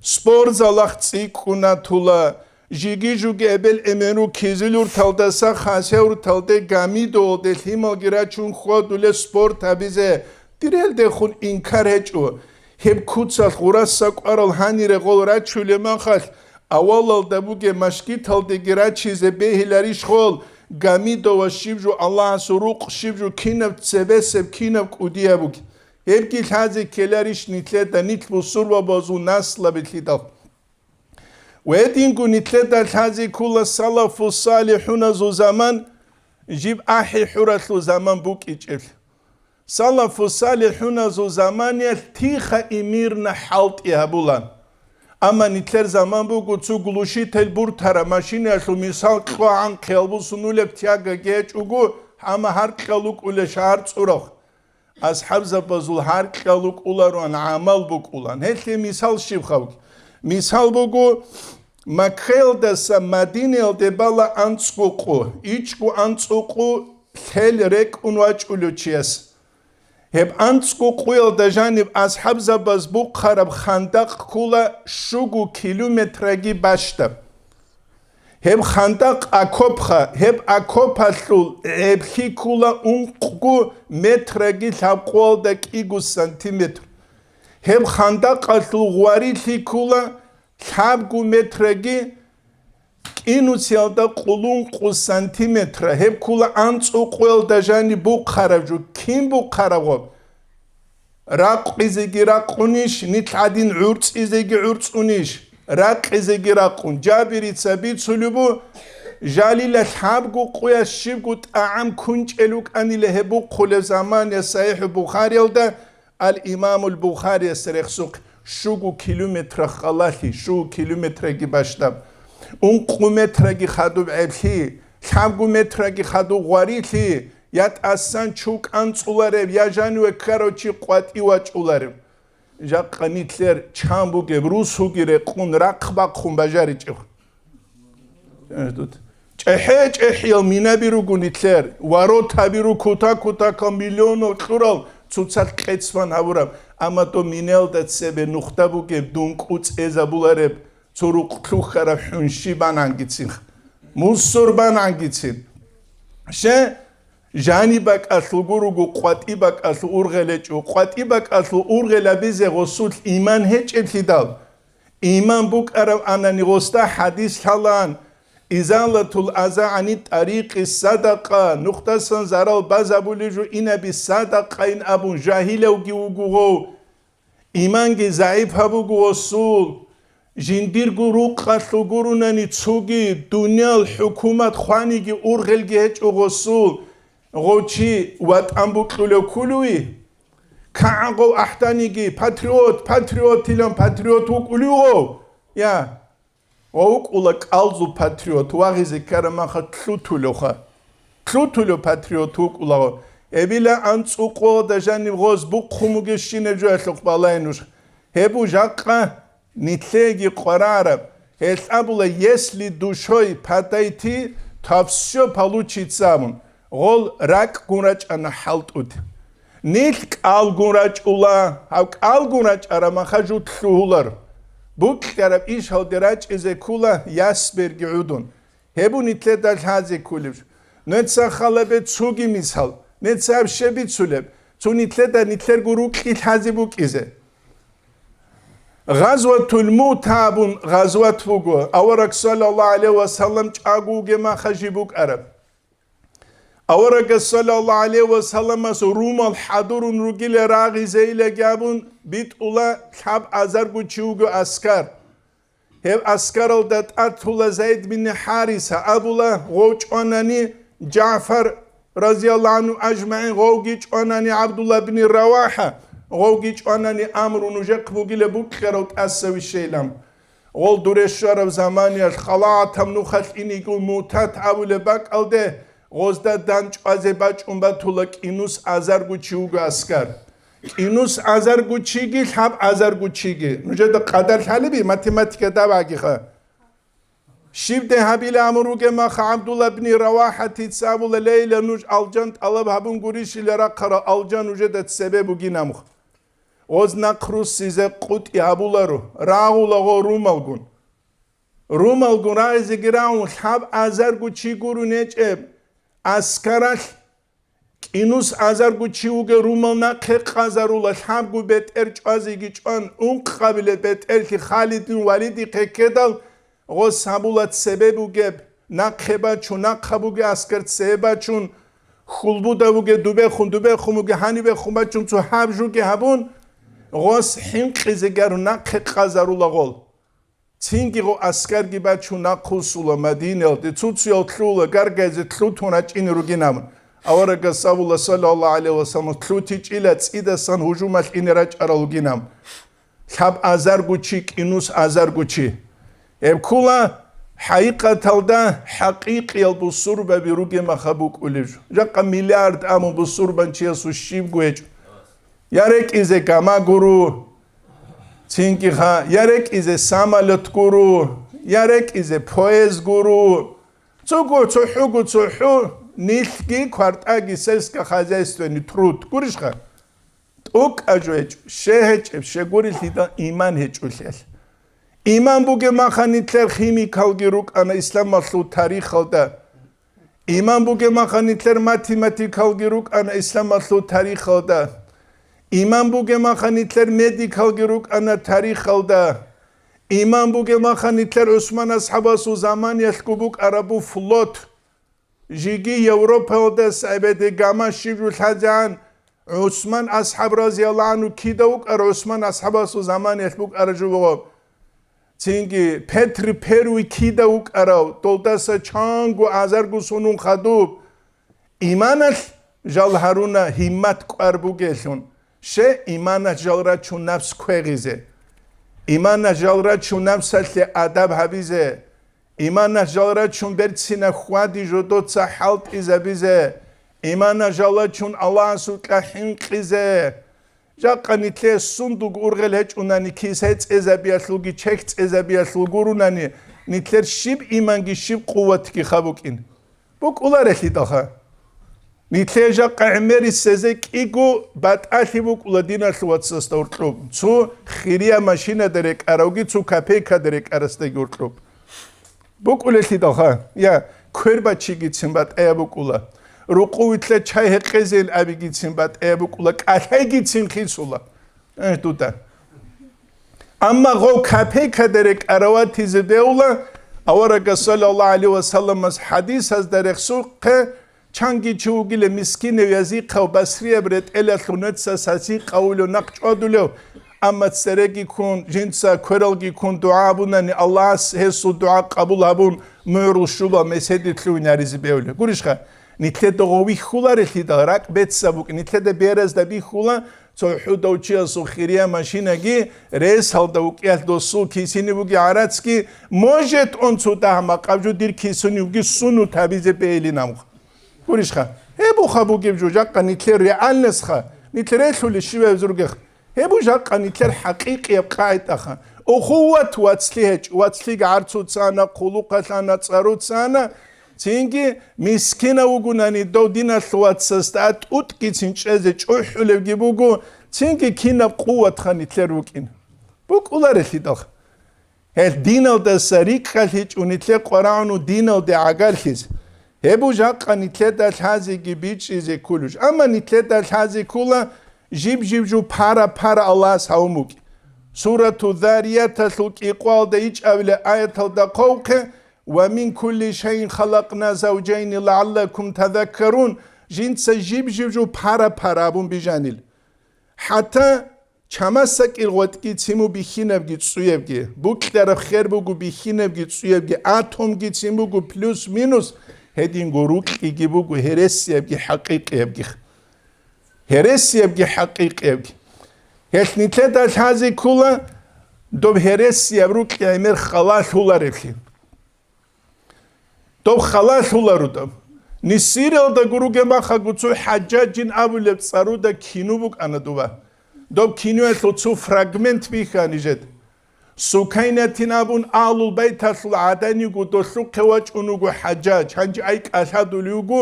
спортзалах цӀикӀкӀун атула, жиги-жуги эбел-эменру Кизилюрталдаса Хасавюрталде Гамидовалде лъималги рачун хьвадулел спорт гьабизе, дирелдехун инкар гьечӀо. Гьеб куцалъ гъураса кӀварал гьанире гъол рачулеб махалъ, авалалда бугеб машгиталдеги рачизе бегьиларищ гъол, Гамидова щиб жо, Аллагьасул рукъ щиб жо, кинаб цебесеб, кинаб кӀудияб бугеб? Гьебги лъазе ккеларищ нилъеда, нилъ бусурбабазул наслаби лъидал? Гьединго нилъеда лъазе ккола салафу салихӀуназул заман, жиб ахӀи хӀуралъул заман букӀичӀеб. Салафу салихӀуназул заманиялъ тиха и мирно хӀалтӀи гьабулан. Амма нилъер заман буго цо глушитель буртара машинаялъул мисал кьогӀан хъелбусунулеб тяга гьечӀого, амма гьаркьал вукӀулел шагьар цӀурав. АсхӀабзабазул гьаркьал вукӀулароан гӀамал букӀулан. Гьелъе мисал щиб хавги? Мисал буго, Маккаялдаса Мадинаялде бала анцӀго къо, ичӀго анцӀго къо лъел рекӀун вачӀулев чияс. Гьеб анцӀго къуялда жаниб асхӀабзабаз бухъараб хандакъ ккула щуго километраги бащдаб. Гьеб хандакъ окопха, гьеб окопалъул гӀеблъи ккула ункъго метраги лъабкъоялда кӀиго сантиметр. Гьеб хандакъалъул гъварилъи ккула лъабго метраги кӀинусиялда къулункъу сантиметра. Гьеб ккула анцӀукъуялда жаниб бухъараб жо. Кин бухъараб гъоб? Ракъизеги ракъунищ, нилъ гӀадин гӀурцӀизеги гӀурцӀунищ? Ракъизеги ракъун. Жабирица бицулеб бу, жалила лъабго къуялъ щибго тӀагӀам кунчӀел вукӀанила гьеб бухъулеб заман я СахӀихӀу Бухариялда, Ал-Имамул Бухарияс рехсухъ щуго километра халалъи, щуго километраги бащдаб, ункъу метраги хадуб гӀеблъи, лъабго метраги хадуб гъварилъи, я тӀасан чу кӀанцӀулареб, я жаниве ккарав чи къватӀив вачӀуларев. Жакъа нилъер чан бугеб русуги рекъун рахъ бахъун бажаричӀев. ЧӀехӀе-чӀехӀиял минаби руго нилъер, воротаби руго кута-кутакал миллионал кьурал цоцалъ къецбан гьабураб, амма доб минаялда цебе нухда бугеб дун кӀуцӀезабулареб цо рукъ лъухьараб хӀунщи бангӀангицин, мусор бангӀангицин. Ще, жани бакӀалъул гуруго къватӀи бакӀалъул ургъел гьечӀо, къватӀи бакӀалъул ургъел абизе гъосулъ иман гьечӀеблъидал, Иман букӀарав анани гъосда хӀадис лъалаан, изалатул аза гӀани тӀарикъи садакъа, нухдасан зарал базабулеб жо инаби садакъайин абун жагьилавги вуго гъов. Иманги загӀип гьабуго гъосул. Жиндирго рукъалъул гурунани цоги дуниял хӀукумат хваниги ургъелги гьечӀо гъосул. Гъов чи ватӀан букьулев кколевий? КагӀан гъов ахӀданиги, патриот, патриот илан патриот вукӀулев гъов? Я, ва вукӀула кӀалзул патриот, вагъизе ккараб маха лъутулевха. Лъутулев патриот вукӀула гъов. Эбила анцӀукъода жанив гъоз бухъун бугебщинаб жоялъухъ балай нуж. Гьеб бу жакъа нилъеги къварараб, гьелъ абула, если душой подойти, то всё получится абун. Гъол ракӀгун рачӀана хӀалтӀуд. Нилъ кӀалгун рачӀула, гьав кӀалгун рачӀараб маха жуд лъугьулар. Букьараб ишалде рачӀизе ккула ясберги гӀудун. Гьеб бу нилъеда лъазе кколеб жо. Нуца халабе цоги мисал, нуца аб щиб бицулеб, цо нилъеда нилъерго рукьи лъазе букӀизе. Гъазватул Муъта абун гъазват буго, авараг саллаллагьу гӀалайгьи ва саллам чӀаго вугеб маха жиб букӀараб. Аварагас саллаллагьу гӀалайгьи ва салламас румал хӀадурун ругила рагъизейилаги абун битӀула лъаб азарго чи вуго аскар. Гьеб аскаралда тӀатула Зайд бин ХӀариса абула, гъов чӀванани ЖагӀфар, разияллагьу гӀангьум ажмагӀин, гъовги чӀванани ГӀабдулла бин РавахӀа, гъовги чӀванани Амру, нужехъ бугила букьарав тӀаса вищейилан. Гъол дуре щвараб заманиялъ халаатаб нухалъ инигун Мутат абулеб бакӀалде, гъозда дандчӀвазе бачӀун батула кӀинус азарго чи вуго аскар. КӀинус азарго чиги, лъаб азарго чиги. Нужеда къадар лъалеби, математика давагиха. Щибде гьабила амруге маха ГӀабдулла бни РавахӀатица абула, лейла нуж алжан тӀалаб гьабун гурищила рахъара, алжан нужеда цебе бугин амх. Гъоз нахъ руссизе къутӀи гьабуларо, рагъулаго румалгун. Румалгун рагъизеги рагъун, лъаб азарго чи гурун гьечӀеб аскаралъ, кӀинус азарго чи вугев румал нахъе къазарула, лъабго бетӀер чӀвазеги чӀван, ункъабилеб бетӀерлъи Халидин Валидихъе ккедал, гъос гьабула цебе бугеб, нахъе бачун, нахъа бугеб аскар цебе бачун, хьулбуда бугеб дубехун, дубехун бугеб гьанибехун бачун, цо гьаб жуги гьабун, гъос хӀинкъизеги арун нахъе къазарула гъол. Цинги гъо аскарги бачун нахъусула Мадинаялде, цуцуял лъула, гаргайзе лъутун рачӀине ругин абун. Аварагас абула, саллаллагьу гӀалайгьи ва саллам, лъутичӀила цӀидасан гьужумалъ ине рачӀарал ругин абун. Лъаб азарго чи, кӀинус азарго чи. Гьеб ккула хӀакъикъаталда хӀакъикъиял бусурбаби ругеб маха букӀулеб жо. Жакъа миллиард абун бусурбанчиясул щибго гьечӀо. Я рекӀизе гама гуру, цинги ха, я рекӀизе самолет гуру, я рекӀизе поезд гуру. Цого цохӀого цохӀо, нилъги квартӀаги сельскохозяйственный труд гурищха? укӀа жо гьечӀо, ще гьечӀеб, ще гурелъидал иман гьечӀолъиялъ. Иман бугеб маха нилъер химикалги рукӀана исламалъул тарихалда. Иман бугеб маха нилъер математикалги рукӀана исламалъул тарихалда. Иман бугеб маха нилъер медикалги рукӀана тарихалда. Иман бугеб маха нилъер ГӀусман асхӀабасул заманиялъго букӀарабу флот. Жиги Европаялдаса эбеде гама щиб жо лъазегӀан ГӀусман асхӀаб разияллагьу гӀангьу кида вукӀарав, ГӀусман асхӀабасул заманиялъ букӀарав жо буго. Цинги Петр Первый кида вукӀарав, долдаса чанго азарго сонун хадуб. Иманалъ жал гьаруна гьиммат кӀвар бугелъун, ще иманалъ жал рачун напс квегъизе. Иманалъ жал рачун напсалъе адаб гьабизе. Иманалъ жал рачун берцина хьвади жодоца хӀалтӀизабизе. Иманалъ жал рачун Аллагьасукьа хӀинкъизе. Жакъа нилъее сундуг ургъел гьечӀунани, киса цӀезабиялъулги чехь цӀезабиялъул гурунани, нилъер щиб иманги щиб къуватги хабукӀин. БукӀуларелъидалха. Нилъее жакъа гӀемерисезе кӀиго батӀалъи букӀула диналъул вацасда уркьуб. Цо хирия машинада рекӀаравги, цо копейкада рекӀарасдаги уркьуб. БукӀулелъидалха, я, квербачигицин батӀаяб букӀула, рукъувилъа чай гьекъезейин абигицин батӀаяб букӀула, кӀалъайгицин хисула. Э, дуда. Амма гъов копейкада рекӀараватизе бевла, аварага саллаллагьу гӀалайгьи ва салламас хӀадисазда рехсухъе, чанги чи вугила мискинав язихъав басрияб ретӀелалъул нуца сасихъ авулев нахъ чӀвадулев, амма цереги ккун, жинца квералги ккун дугӀа абунани, Аллагьас гьесул дугӀа къабул гьабун, мугӀрул щуба меседи лъугьинаризе бевлев. Гурищха, нилъеда гъов вихьуларелъидал ракӀ беццаб букӀин, нилъеда беразда бихьула, цо хӀудав чиясул хирия машинаги, ресалда вукӀиялъ досул кисине буги гӀарацги, может, он цо дагь макъаб жо дир кисине буги сунут гьабизе бейилин амгъ. Гурищха, гьеб буха бугеб жо жакъа нилъер реальностьха, нилъ релъули щиваб зургех. Гьеб бу жакъа нилъер хӀакъикъияб къагӀидаха. Ухуват вацлъи гьечӀ, вацлъиги гӀарцуцана, хъулухъалъана, цӀаруцана, цинги мискинав вугунани, дов диналъ вацасда тӀутӀгицин чӀезе чӀухӀулевги буго, цинги кинаб къуватха нилъер рукӀин. БукӀуларелъидалха. Гьел диналдаса рикӀкӀалъичӀо нилъер къварагӀуну диналде гӀагарлъиз. Гьеб бу жакъа нилъеда лъазеги бичӀчӀизе кколеб жо. Амма нилъеда лъазе ккола жиб-жиб жо пара-пара Аллагьас гьавун букӀин. Сурату Зарияталъул кӀикъоялда ичӀабилеб аяталда хъвавухъе: «Ва мин кулли шайин халакъна завжайни лагӀаллакум тазаккарун», жинца жиб-жиб жо пара-пара абун бижанил. ХӀатта чамасакӀил гъветӀгицин бу бихьинабги цӀуябги, букьараб хер буго бихьинабги цӀуябги, атомгицин буго плюс-минус, гьединго рукьиги буго гьересиябги хӀакъикъиябги. Гьересиябги хӀакъикъиябги. Гьелъ нилъеда лъазе ккола доб гьересияб рукьи гӀемер халалъулареблъи. Доб халалъуларуда. Нисиралда гуруге махаго цо ХӀажжаджин абулеб цӀаруда кино букӀана дуба. Доб киноялъул цо фрагмент бихьа нижед. Сукайнатин абун Агьлул Байталъул гӀадан йиго долъухъе вачӀун вуго ХӀажжадж, гьанже ай кӀалъадулев вуго,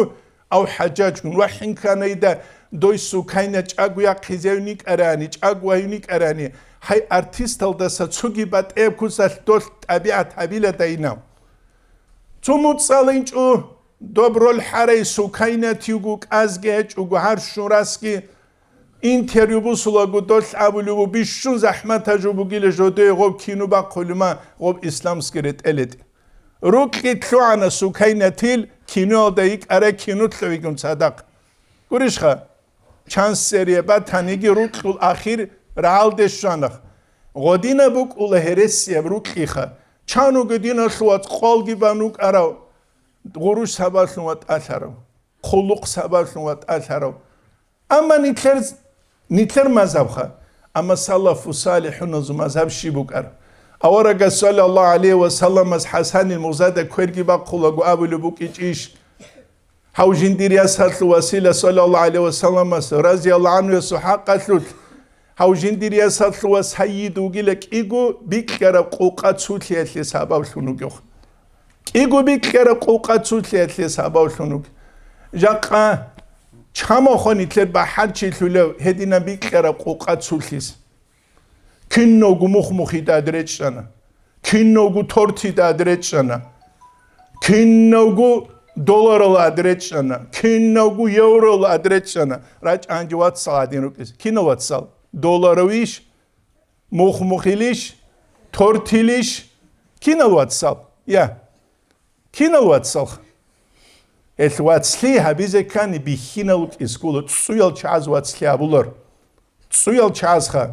ав ХӀажжаджгун вахӀин кканайда, дой Сукайна чӀаго яхъизевникӀарани, чӀаго ваюникӀарани, гьай артисталдаса цоги батӀияб куцалъ долъ тӀабигӀат гьабила дайинав. Цо муцӀалинчӀо доб роль хӀарай Сукайнатиего кӀазги гьечӀого гьарщун расги интервью бусулаго долъ абулев ву бищун захӀматажу бугила жодое гъоб кино бахъулима гъоб исламский ретӀелетӀ. Рукьи лъугӀана Сукайнатил киноялда йикӀарай кино лъугӀигун цадахъ. Гурищха? Чан серия батаниги рукьул ахир рагӀалде щванах. Гъодина букӀула гьересияб рукьиха, чан вуго диналъул вацӀ къвалги бан вукӀарав, гъурущ сабаблъун ватӀалъарав, хъулухъ сабаблъун ватӀалъарав. Амма нилъер, нилъер мазгьабха, амма салафу салихӀуназул мазгьаб щиб букӀар? Аварагас саллаллагьу гӀалайгьи ва салламас ХӀасанил музада кверги бахъулаго абулеб букӀичӀищ? Гьав жиндир ясалъул васила, саллаллагьу гӀалайгьи ва салламас, разияллагьу гӀангьу, ясул хӀакъалъулъ, гьав жиндир ясалъул вас сайид вугила кӀиго бикьараб къукъа цулъиялъе сабаблъун вугев. КӀиго бикьараб къукъа цулъиялъе сабаблъун вугев. Жакъа Чамахъа нилъер бахӀарчилъулев гьединаб бикьараб къукъа цулъиз. Кинавго мухь-мухьида речӀчӀана. Кинавго тортида речӀчӀана. Кинавго долларалда речӀчӀана. Кинавго евролда речӀчӀана. РачӀанги вацал гьадин рукӀиз. Кинал вацал? Долларавищ? Мухь-мухьилищ? Тортилищ? Кинал вацал? Я. Кинал вацалха? Гьелъ вацлъи гьабизе ккани бихьинал вукӀиз ккола, цӀуял чагӀаз вацлъи гьабулар. ЦӀуял чагӀазха.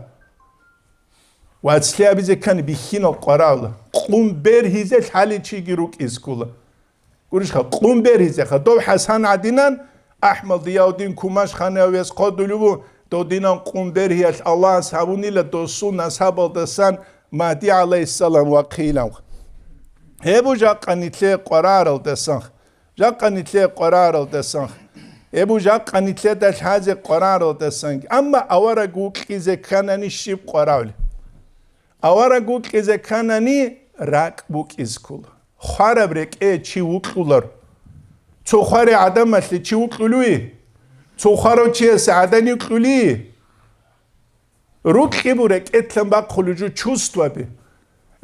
Вацлъи гьабизе ккани бихьинал къварагӀула. Къум бергьизе лъалел чиги рукӀиз ккола. Гурищха, къум бергьизеха. Дов ХӀасан гӀадинан, АхӀмад Зияуддин Кумашханияв вес хъодулев ву, додинан къум бергьиялъ Аллагьас гьавунила досул насабалдасан Магьди гӀалайгьиссалам вахъинав. Гьеб жакъа нилъее къвараралдасан, жакъа нилъее къвараралдасан, гьеб жакъа нилъеда лъазе къвараралдасан. Амма авараг вукьизе кканани щиб къварабли? Авараг вукьизе кканани ракӀ букӀиз ккола. Хвараб рекӀее чи вукьулар. Цо хвари гӀадамалъе чи вукьулуй? Цо хварав чиясе гӀадан вукьулей? Рукьи бу рекӀелъан бахъулев жо чувстваби.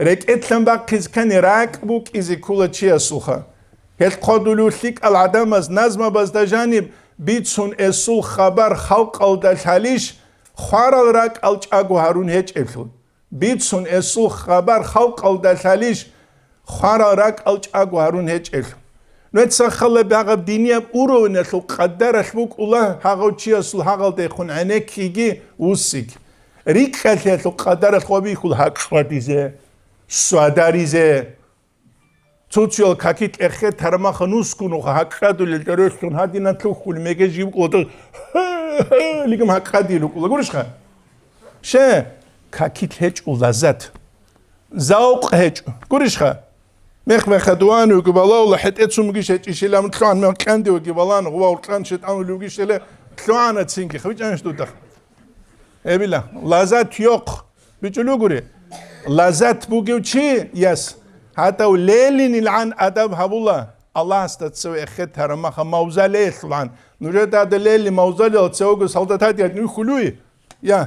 РекӀелъан бахъиз ккани ракӀ букӀизе ккола чиясулха. Гьелъ хъодулев лъикӀал гӀадамаз назмабазда жаниб бицун эсул хабар халкъалда лъалищ, хварал ракӀал чӀаго гьарун гьечӀеблъун. Бицун эсул хабар халкъалда лъалищ, хварал ракӀал чӀаго гьарун гьечӀел. Нуца хала бягӀаб динияб уровеналъул къадаралъ букӀула гьагъав чиясул гьагъалдехун гӀенеккиги вуссиги. РикӀкӀалъиялъул къадаралъ вабихьул гьакъадизе, садаризе. Цо-цоял какилъ эхетараб маха нускунуха гьакъадулел дорелъун гьадинан лъухьул мегежи букӀулда лигам гьакъадил рукӀула. Гурищха? Ше, какилъ гьечӀо лаззат. Завкъ гьечӀо. Гурищха? Мех-меха дуан вуги балавла, хӀетӀе цумгиш гьечӀищила, лъугӀан мех кьанди вуги балан, гъував кьан шетӀан вугищила, лъугӀана цинги, хвичӀанищ дудахъ. Эбила, лаззат йохъ. БичӀулугури. Лаззат бугев чи, яс, гьатӀав лелинилгӀан адаб гьабула, Аллагьасда цеве эхетараб маха мавзалеялъулгӀан. Нужеда гьада лели мавзалиял цевего солдатаде гьадин вихьулуй? Я,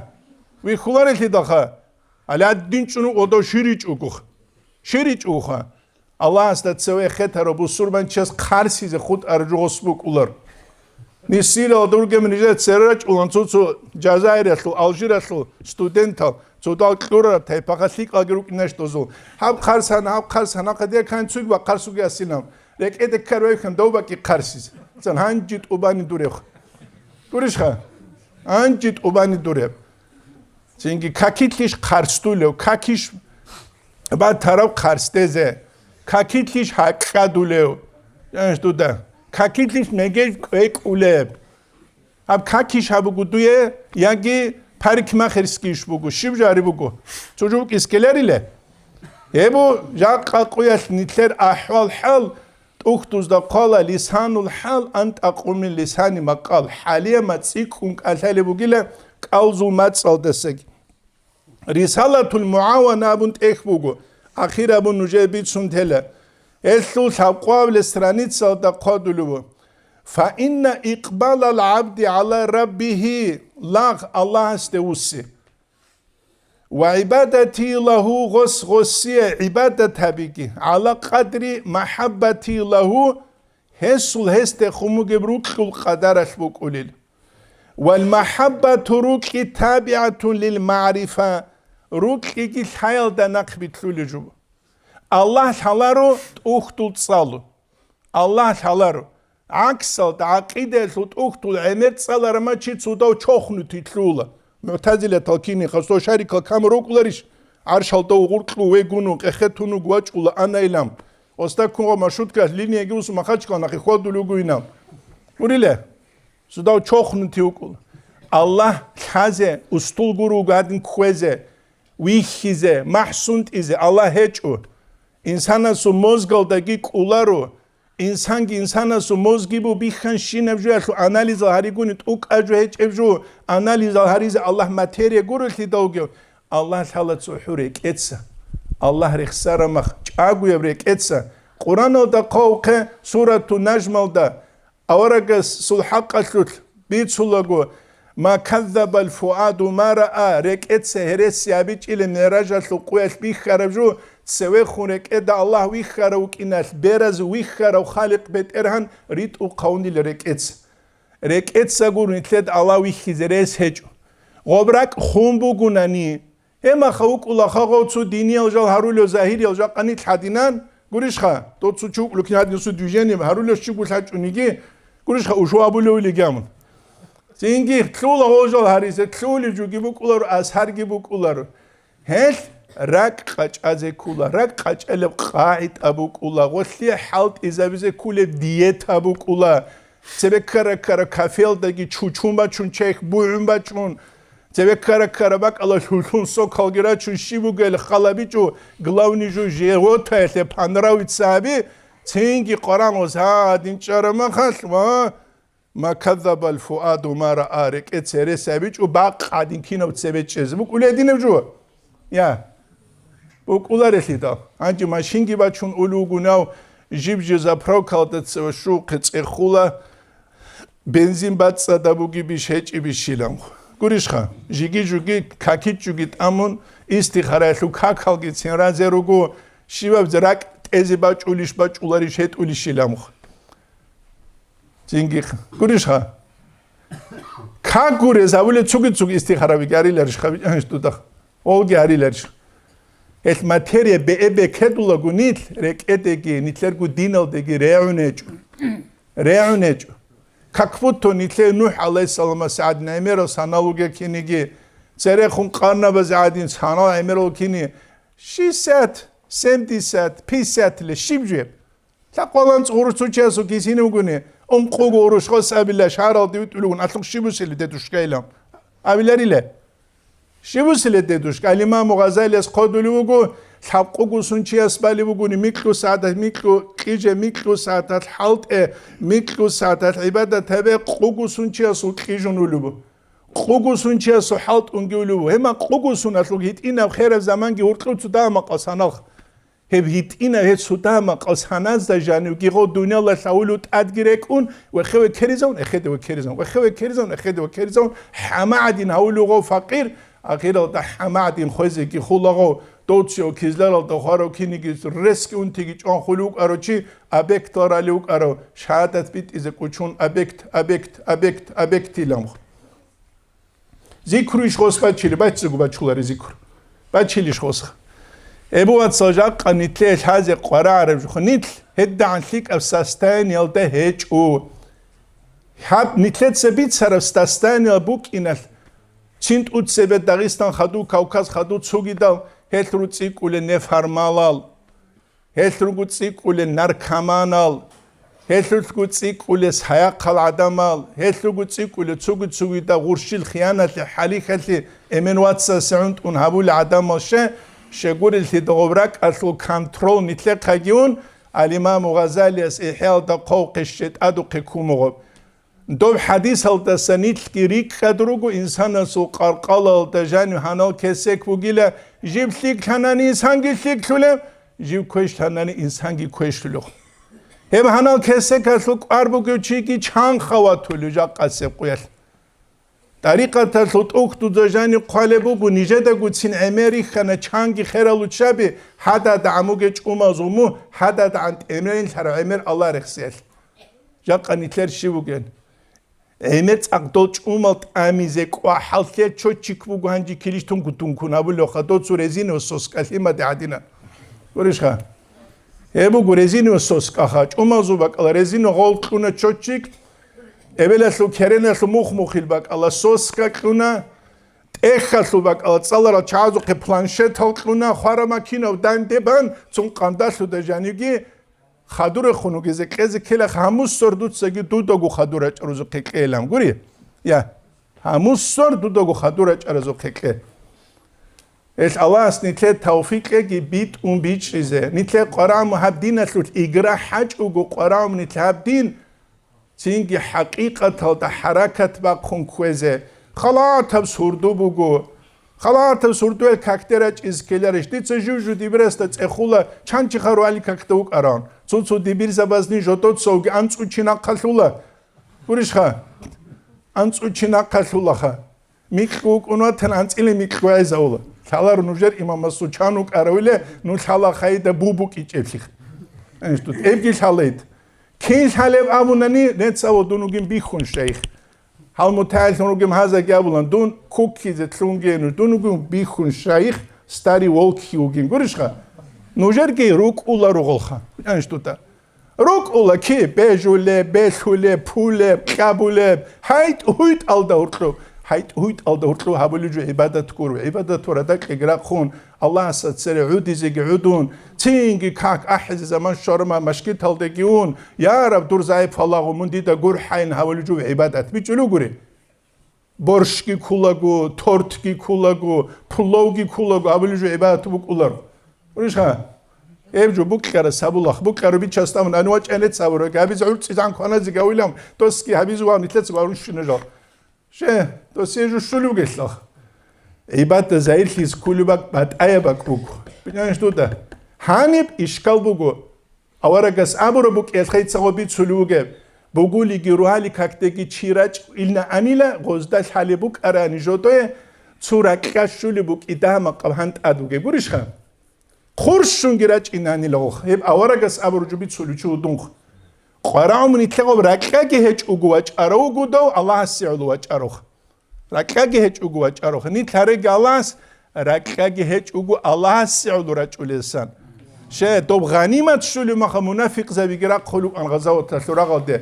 вихьуларелъидалха, гьале гьадин чӀун вукӀодав ширичӀ вугоха. ШиричӀ вуха. Аллагьасда цеве хетарав бусурманчияс хъарсизе хутӀараб жо гъос букӀулар. Нисилал дургем нижер церера чӀулан цо-цо Жазаиралъул, Алжиралъул студентал, цодал кьурараб тайпаха лъикӀалги рукӀинаш дозул. Гьаб хъарс гьана, гьаб хъарс гьана, хъадир ккани цугба хъарсуги асилан. РекӀеде ккар вехьан довбаки хъарсизе. Цан гьанжи тӀубани дурев. Гурищха? Гьанжи тӀубани дуреб. Цинги какилъищ хъарсдулев, какищ батарав хъарсдезе, какилъищ гьакъадулев, яш дуда, какилъищ мегел кӀвекӀулеб. Гьаб какищ гьабуго дуе, яги парикмахерскийищ буго, щиб жари буго? Цо жо букӀис ккелариле? Гьебу жакъа къуялъ нилъер ахӀвал-хӀал, ТӀухьдузда хъвала лисанул хӀал, антӀакъу мин лисани макъал, хӀалияб мацӀи ккун кӀалъалеб бугила кӀалзул мацӀалдасаги. Рисалатул МугӀавана абун тӀехь буго, ахир абун нужее бицун тела. Гьелъул лъабкъоабилеб страницалда хъвадулев ву: «Фа инна икъбалал гӀабди гӀала раббигьи», лагъ Аллагьасде вуссе. «Ва гӀибадати лагьу», гъос гъосие гӀибадат гьабиги, «гӀала къадри махӀаббати лагьу», гьесул гьесде хъумугеб рукьул къадаралъ букӀулел. «Вал махӀаббату», рукьи, «табигӀатун лил магӀрифа», рукьиги лъаялда нахъ битлъулел жо. Аллагь лъаларо, тӀухьдул цӀалу. Аллагь лъаларо. ГӀаксалда, гӀакъидаялъул тӀухьдул гӀемер цӀаларама чи цудав чохнути лъула. МугӀтазилатал кини хасо шарикал камер рукӀуларищ? ГӀаршалда угъур кьу вегуну, къехетунуг вачӀула анайлам. Оста ккун ва маршрутка линияги усу Махачкала нахъе хьвадулугуйна. Гуриле? Цудав чохнути вукӀула. Аллагь лъазе, устул гуруго гьадин кквезе, вихьизе, махӀсунтӀизе Аллагь гьечӀо. Инсанасул мозгалдаги кӀоларо. Инсанги инсанасул мозги бу бихьанщинаб жуялъул анализал гьаригуни тӀукӀа жо гьечӀеб жо, анализал гьаризе Аллагь материя гурелъидалги, Аллагь лъала цохӀо рекӀеца. Аллагь рехсарамах чӀагояб рекӀеца. Къураналда хъвавухъе, Сурату Нажмалда, аварагасул хӀакъалъулъ Бицулаго, ма каззабал фуаду ма раа, рекӀеца гьереси абичӀила мигӀражалъул къуялъ бихьараб жо, цевехун рекӀеда Аллагь вихьарав вукӀиналъ, бераз вихьарав Халикъ БетӀергьан ритӀухъ гьавунила рекӀеца. РекӀеца гур нилъеда Аллагь вихьизе рес гьечӀо. Гъоб ракӀ хун бугунани, гьемаха вукӀула хагъав цо диниял жал гьарулев загьириял жакъа нилъ гьадинан, гурищха, тот цо чукӀлукин гьадин цо движение гьарулев щиб гулъачӀуниги, гурищха, ушо абулевлиги амун. Цинги лъула гъожал гьаризе, лъулев жуги букӀуларо, азхарги букӀуларо. Гьелъ ракӀ къачӀазе ккула, ракӀ къачӀалеб къагӀида букӀула, гъолъие хӀалтӀизабизе ккулеб диета букӀула. Цебе ккара-ккара кафелдаги чучун бачун, чехь бугӀун бачун, цебе ккара-ккара бакӀала лъугьун сокалги рачун, щиб бугел халабичӀо, главный жо животаялъе понравиться гьаби, цинги къваран гъоз гьадин чӀарамахалъ ва ма каззабал фуаду ма раа, рекӀе церес гьабичӀо, бакъ гьадин кинав цебе чӀезе букӀулей динав жо? Я. БукӀуларелъидал. Гьанже машинги бачун улев вугунав, жиб-жиб заправкалда цеве щухъе цӀехула, бензин бацӀцӀадаб бугебищ гьечӀебищилан. Гурищха, жиги-жуги, какичӀуги тӀамун, истихараялъул какалги цин разе руго, щибаб ракӀ тӀезе бачӀулищ бачӀуларищ гьетӀулищилан. Цинги гурищха? Как гурез абулеб цуги-цуги истихарабиги ариларищха, дудах? Олги ариларищ. Гьелъ материя бе-, бекедулаго нилъ рекӀедеги, нилъерго диналдеги регӀун гьечӀо. РегӀун гьечӀо. Как будто нилъее НухӀ гӀалайгьиссаламас гӀадин гӀемерал санал вугев киниги, церехун къарнабаз гӀадин санал гӀемерал кини, шестьдесят, семьдесят, пятьдесят ле, щиб жеб? Лъакъвалан цӀугъурус цо чиясул кисине вугони, ункъуго урус гъос абила шагьаралде витӀулев вугони, алъукъ щиб усиле дедушка илан? Абиларила. Щиб усиле дедушка? Ал-Имаму Гъазалияс хъодулев вуго, лъабкъуго сунчияс балев вугони, микьу сагӀаталъ, микьу кьиже, микьу сагӀаталъ хӀалтӀе, микьу сагӀаталъ гӀибадат гьабе, къуго сунчиясул кьижун улев вуго. Къуго сунчиясул хӀалтӀунги улев вуго. Гьема къуго суналъул гьитӀинаб хераб заманги гьуркьув цо дагьа-макъал саналха. Гьеб гьитӀинаб гьеб цо дагьа-макъал саназда жанивги гъо дуниялалъ гьавулев тӀадги рекӀун, вехеве ккеризавун, эхеде веккеризавун, вехеве ккеризавун, эхеде веккеризавун, хӀама гӀадин гьавулев гъо факъир, ахиралда хӀама гӀадин хвезеги хулагъо, дов цо кизларалда хварав киниги ресги унтиги чӀван хулев вукӀарав чи, объектал ралев вукӀарав, шагьадат битӀизе кӀучун, объект, объект, объект, объект илан. Зикру иш гъос бачили, бачӀцӀаго бачулари зикру. Бачили иш гъосха. Эбу вацал, жакъа нилъее лъазе къварагӀараб жуха, нилъ гьедигӀан лъикӀаб состояниялда гьечӀо. Гьаб нилъеца бицараб состояниял букӀиналъ, цин тӀуцебе Дагъистан хадув, Кавказ хадув цугидал, гьелъ руцӀикӀуле неформалал. Гьелъ руго цӀикӀкӀулел наркоманал, гьелъ руго цӀикӀкӀулел саяхъал гӀадамал, гьелъ руго цӀикӀкӀулел цуги-цугида гъурщил хияналъе, хӀалихьалъе, эмен вацасе гӀунтӀун гьабулел гӀадамал. Ще, щегурелъидал гъоб ракӀалъул контрол нилъехъаги ун, ал-Имаму Гъазалияс ИхӀяалда хъовхъе щетӀадухъе ккун буго. Доб хӀадисалдаса нилъги рикӀкӀад руго, инсанасул къаркъалалда жанив гьанал кесек бугила, жиб лъикӀлъанани инсанги лъикӀлъулев, жиб квешлъанани инсанги квешлъулев. Гьеб гьанал кесекалъул кӀвар бугев чиги чанха ватулев жакъасеб къуялъ. ТӀарикъаталъул тӀухьдузда жанив хъвалеб буго, нижедагоцин гӀемер рихьана чанги херал уччаби, гьададгӀан бугел чӀумазул мугь, гьададгӀан тӀемерилъараб гӀемер Аллагь рехсиялъ. Жакъа нилъер щив вугел? ГӀемер цӀакъдол чӀумал тӀамизе кӀвахӀаллъе чочик буго гьанже килищ тункун-тункун гьабулевха, доцу резиновый соска лъимаде гӀадина. Гурищха? Гьеб буго резиновый соскаха, чӀумазул бакӀала резинов гъол кьуна чочик, эбелалъул кереналъул мух-мухил бакӀала соска кьуна, тӀехьалъул бакӀала цӀаларал чагӀазухъе планшетал кьуна, хвара макинав данде бан, цун къандалъуда жанивги, хадурехун вугезе кьезе ккела, гьамусор дуцаги дудаго хадур рачӀарузухъе кьейилан. Гури? Я. Гьамусор дудаго хадур рачӀаразухъе кье. Эл Аллагьас нилъе тавфикъ кьеги битӀун бичӀчӀизе. Нилъе къварагӀму гьаб диналъулъ игра хӀачӀого къварагӀму нилъ гьаб дин, цинги хӀакъикъаталда хӀаракат бахъун кквезе. Халатаб сурду буго. Халатаб сурдуял какде рачӀиз ккеларищ? Дица жив-жив дибирасда цӀехула, чанчиха руали какда вукӀаран. Цо-цо дибирзабазни жодоцавги анцӀу чи нахъалъула. Гурищха? анцӀу чи нахъалъулаха. Микьго вукӀун ватан, анцӀила микьго гӀезавула. Лъалар нужер имамасул чан вукӀаравила, ну лъала хайда бубу кӀичӀеблъи. Эшдут, эбги лъалайд. Кин лъалеб абунани, нецаво дун вугин бихьун шайх. Гьал мутагӀиллъун ругин гьазаги абулан, дун куккизе лъунги нуж, дун вугин бихьун шайх, старый волк вугин. Гурищха? Нужерги рукӀула ругъалха. Эшдута. РукӀула ки, бежулеб, белъулеб, пулеб, кьабулеб, хӀайтӀ-гьуйтӀалда гьуркьу, хӀайтӀ-гьуйтӀалда гьуркьу гьабулев жо гӀибадат гуро, гӀибадат ва радакьеги рахъун, Аллагьасда цере гӀудизеги гӀудун, цинги как ахӀизе заман щварма машгиталдаги ун, я Раб, дур загӀип гьалаго, мун дида гурхӀайин гьабулев жо гӀибадат бичӀчӀулев гури. Борщги ккулаго, тортги ккулаго, пуловги ккулаго, абулеб жо гӀибадат букӀуларо. Гурищха? Гьеб жо букьарас гьабулахъ, букьаро бичасда мун, ани вачӀанец гьабура, гьабиз гӀурцӀизан кваназе гавилам, досги гьабиз вав, нилъеца гаврун щвина жал. Ше, досие жо щулев гелъах. ГӀибадат загьирлъиз ккулеб бак-, батӀаяб бакӀ буго. Бинанищ дуда. Гьаниб ишкал буго. Аварагас абураб букӀиялъ хъейцаго бицулев вугеб, бугулиги ругьали какдеги чи рачӀ илна анила, гъозда лъалеб букӀарани жодое, цо ракьа щулеб букӀи дагьа-макъаб гьан тӀад вугеб гурищха? Хурщунги рачӀинанила гъох, гьеб аварагас абураб жо бицулев чи вудунх. Къварагьун нилъегъаб ракьаги гьечӀого вачӀарав вугодав Аллагьасе гӀоло вачӀарав. Ракьаги гьечӀого вачӀароха. Нилъ гьареги Аллагьас, ракьаги гьечӀого Аллагьасе гӀоло рачӀулелсан. Ше, доб гъанимат щулев маха мунафикъзабиги рахъулев ан гъазаваталъул рагъалде.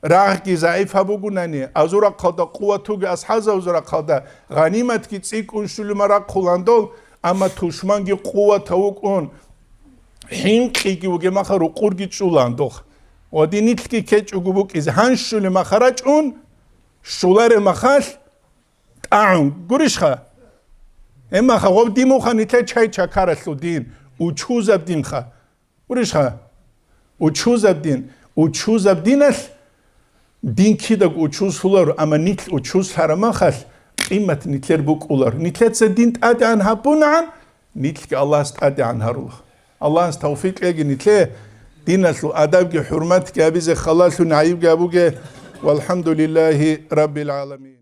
Рагъги загӀип гьабугунани, азурахъалда къуват вуги асхӀазавзурахъалда, гъаниматги цӀикӀкӀун щулема рахъулан дол, амма тушманги къуват гьавукӀун, хӀинкъиги вугемаха рукъурги чӀулан дох. Ва динилъги кечӀого букӀизе гьан щулемаха рачӀун, щуларе махалъ, тӀагӀун гурищха? Гьебмаха гъов дин муха нилъер чай-чакаралъул дин, учузаб динха. Гурищха? Учузаб дин. Учузаб диналъ дин кидаго учузлъуларо, амма нилъ учузлъараб махалъ къимат нилъер букӀулар. Нилъеца дин тӀадегӀан гьабунагӀан, нилъги Аллагьас тӀадегӀан гьарула. Аллагьас тавфикъ кьеги нилъе, диналъул адабги хӀурматги гьабизе, халалъун гӀайибги гьабуге. Валхамдулиллагьи раббил гӀаламин.